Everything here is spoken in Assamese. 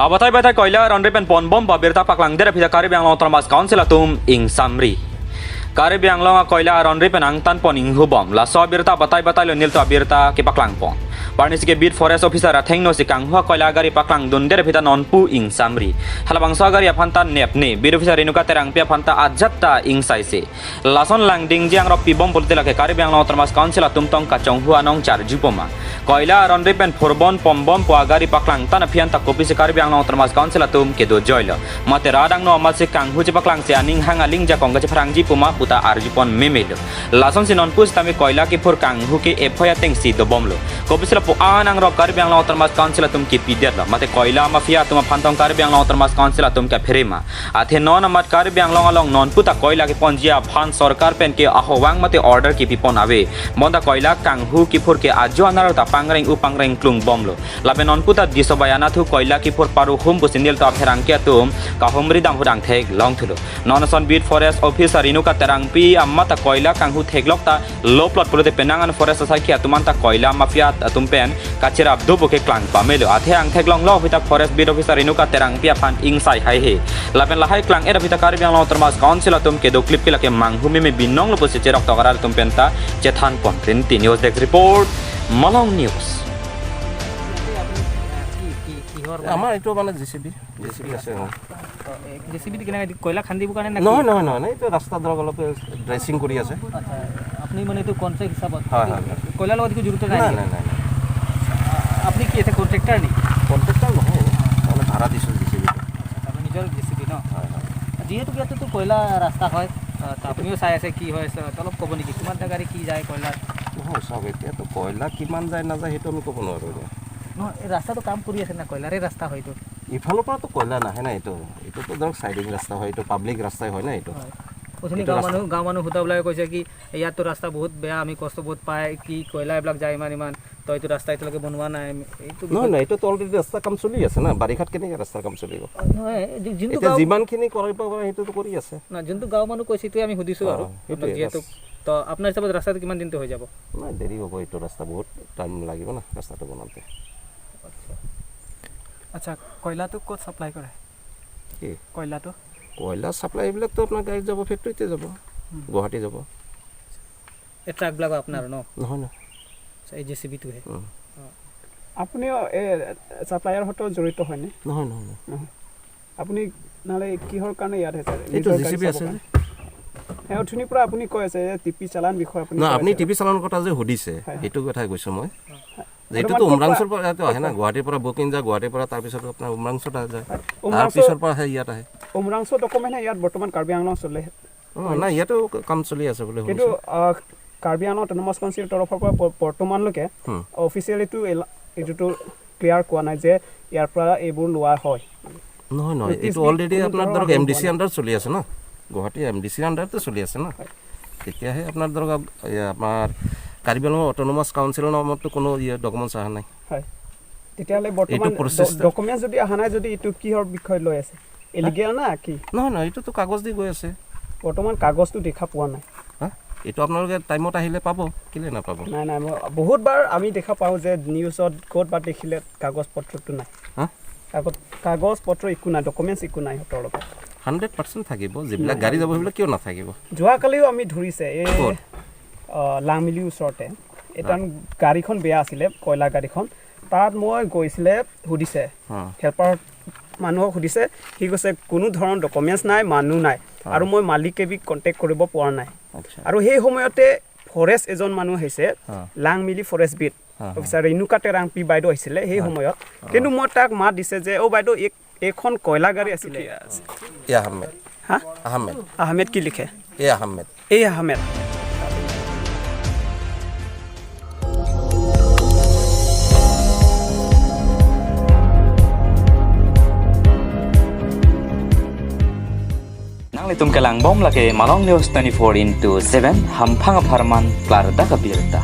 Abatai batai koila ronri pen pon bom ba birta paklang dera phita Karbi Anglong Autonomous Council atum ing samri. Karbi Anglong koila ronri pen angtan pon ing hubom la so birta batai batai lo nil to birta ke paklang pon. Parnisi ke beat forest officer atheng no si kanghua koila gari paklang dun dera phita nonpu ing samri. Halabang so gari aphanta nepne beat officer Renuka Terang pia phanta adjatta ing saise. Lason lang ding jiang ro pibom bolte lake Karbi Anglong Autonomous Council atum tong kachong hua nong char jupoma. Koila ronri pen forbon pombom poagari paklang tan phianta kopi se Karbi Anglong Autonomous Council atum ke do joilo. Mate radang no amal se kanghu che paklang se aning hanga ling ja kongga che phrangji puma puta arjupon memelo. Lason si nonpus tami koila ki phur kanghu ke efoya teng si do bomlo. Kopi se po anang ro Karbi Anglong Autonomous Council atum ke pidet la. Mate koila mafia tuma phantong Karbi Anglong Autonomous Council atum ke pherema. Athe non amat Karbi Anglong along nonputa koila ke ponjia phan sarkar pen ke ahowang mate order ki pipon ave. Monda koila kanghu ki phur ke ajo anar ta pangreng upangreng klung bomlo. Labe nonputa disobayana thu koila ki phur paru hum businil ta pherang ke tum ka humri dang hudang thek long thulo. Nonason beat forest officer Renuka Terangpi amma ta koila kanghu theklok ta loplot pulute penangan forest society atuman ta koila mafia atum pen kachira abdu ke klang pamelo. Athe ang theklong lo phita forest beat officer Renuka Terangpi afan ing sai hai he. Laben lahai klang era phita Karbi Anglong Autonomous Council atum ke do clip ke lake manghumi me binong lo pusi cherok tokarar tum pen ta chethan pon rinti news desk report Malong news. আমাৰ এইটো মানে জেচিবি আছে। জেচিবি কেনেকৈ কয়লা খান্দিবৰ কাৰণে? নহয় নহয় নহয়, এইটো ৰাস্তা ধৰক অলপ ড্ৰেছিং কৰি আছে। আচ্ছা, আপুনি মানে এইটো কণ্ট্ৰেক্ট হিচাপত? হয় হয়। কয়লাৰ লগত একো জড়িত নাই? নাই নাই নাই। আপুনি কি এতিয়া কণ্ট্ৰেক্টাৰ নেকি? কণ্ট্ৰেক্টাৰ নহয়, মানে ভাড়া দিছোঁ জেচিবিটো। আপুনি নিজৰ জেচিবি ন? হয় হয়। যিহেতু ইয়াতেতো কয়লা ৰাস্তা হয়, তো আপুনিও চাই আছে কি হৈ আছে, অলপ ক'ব নেকি কিমানটা গাড়ী কি যায় কয়লাৰ? নহয় চাওক, এতিয়াতো কয়লা কিমান যায় নাযায় সেইটো আমি ক'ব নোৱাৰোঁ এতিয়া। নহয়, এই ৰাস্তাটো কাম কৰি আছে না, কয়লাৰে ৰাস্তা হয় এইটো। ইফালৰ পৰাতো কয়লা নাহে না, এইটোতো ধৰক চাইডিং ৰাস্তা হয়, এইটো পাব্লিক ৰাস্তাই হয় না এইটো। অথনি গাঁৱৰ মানুহ সোধাবিলাকে কৈছে কি ইয়াততো ৰাস্তা বহুত বেয়া, আমি কষ্ট বহুত পায়, কি কয়লা এইবিলাক যায় ইমান ইমান, তো এইটো ৰাস্তা এতিয়ালৈকে বনোৱা নাই এইটো। নহয় নহয়, এইটোতো অলৰেডি ৰাস্তা কাম চলি আছে না, বাৰিষাত কেনেকৈ ৰাস্তাৰ কাম চলিব? নহয়, যোনটো এতিয়া যিমানখিনি কৰিব পাৰে সেইটোতো কৰি আছে। না, যোনটো গাঁৱৰ মানুহ কৈছে সেইটোৱে আমি সুধিছোঁ আৰু যিহেতু তো আপোনাৰ হিচাপত ৰাস্তাটো কিমান দিনটো হৈ যাব? নাই, দেৰি হ'ব, এইটো ৰাস্তা বহুত টাইম লাগিব না ৰাস্তাটো বনাওঁতে। আচ্ছা, কয়লাটো ক'ত ছাপ্লাই কৰে? কি? কয়লাটো। কয়লা ছাপ্লাই এইবিলাকতো আপোনাৰ গাড়ীত যাব, ফেক্টৰীতে যাব, গুৱাহাটী যাব। এই ট্ৰাকবিলাক আপোনাৰ ন? নহয় নহয়। এই জেচিবিটোহে। আপুনিও এই ছাপ্লায়াৰ সৈতে জড়িত হয়নে? নহয় নহয় নহয়। আপুনি নহ'লে কিহৰ কাৰণে ইয়াত আহিছে? এইটো জেচিবি আছে যে। অথনিৰ পৰা আপুনি কৈ আছে টিপি চালান বিষয়ে আপুনি। নহয়, আপুনি টিপি চালানৰ কথা যে সুধিছে সেইটো কথাই কৈছোঁ মই। এইটোতো উমৰাংচুৰ পৰা আহে না, গুৱাহাটীৰ পৰা বুকিং যায়, গুৱাহাটীৰ পৰা তাৰপিছত আপোনাৰ উমৰাংচুত যায়, তাৰপিছৰ পৰা ইয়াত আহে। উমৰাংচু ডকুমেণ্ট ইয়াত বৰ্তমান কাৰ্বি আংলং চলে। অঁ, নাই, ইয়াতো কাম চলি আছে বুলি। কিন্তু কাৰ্বি আংলং অট'নমাছ কাউন্সিলৰ তৰফৰ পৰা বৰ্তমানলৈকে অফিচিয়েলিটো এইটোতো ক্লিয়াৰ কোৱা নাই যে ইয়াৰ পৰা এইবোৰ লোৱা হয়। নহয় নহয়, এইটো অলৰেডি আপোনাৰ ধৰক এম ডি চি আণ্ডাৰত চলি আছে ন, গুৱাহাটী এম ডি চিৰ আণ্ডাৰতে চলি আছে ন। তেতিয়াহে আপোনাৰ ধৰক আমাৰ কাৰ্বি আংলং অট'নমাছ কাউন্সিলৰ নামততো কোনো ইয়ে ডকুমেণ্টছ অহা নাই। হয়, তেতিয়াহ'লে বৰ্তমান ডকুমেণ্টছ যদি অহা নাই, যদি এইটো কিহৰ বিষয় লৈ আছে, ইলিগেল না কি? নহয় নহয়, এইটোতো কাগজ দি গৈ আছে। বৰ্তমান কাগজটো দেখা পোৱা নাই। হা, এইটো আপোনালোকে টাইমত আহিলে পাব, কেলৈ নাপাব? নাই নাই, মই বহুতবাৰ আমি দেখা পাওঁ যে নিউজত ক'ত বা দেখিলে কাগজ পত্ৰটো নাই। হা, কাগজ পত্ৰ একো নাই, ডকুমেণ্টছ একো নাই সিহঁতৰ লগত। 100% থাকিব, যিবিলাক গাড়ী যাব সেইবিলাক কিয় নাথাকিব? যোৱাকালিও আমি ধৰিছে এই লাংমিলিৰ ওচৰতে এটা গাড়ীখন বেয়া আছিলে, কয়লা গাড়ীখন। তাত মই গৈছিলে, সুধিছে হেল্পাৰ মানুহক সুধিছে, সি কৈছে কোনো ধৰণৰ ডকুমেণ্টছ নাই, মানুহ নাই আৰু মই মালিকে বি কণ্টেক্ট কৰিব পৰা নাই। আৰু সেই সময়তে ফৰেষ্ট এজন মানুহ আহিছে, Langmili forest beat officer Renuka Terangpi বাইদেউ আহিছিলে সেই সময়ত। কিন্তু মই তাক মাত দিছে যে অ' বাইদেউ, এইখন কয়লা গাড়ী আছিলে। এ আহমেদ। হা, আহমেদ। আহমেদ কি লিখে? এ আহমেদ। এ Ahmed. Nang litum kelang bom lake Malong News 24x7 hampang farman klar da kabirta.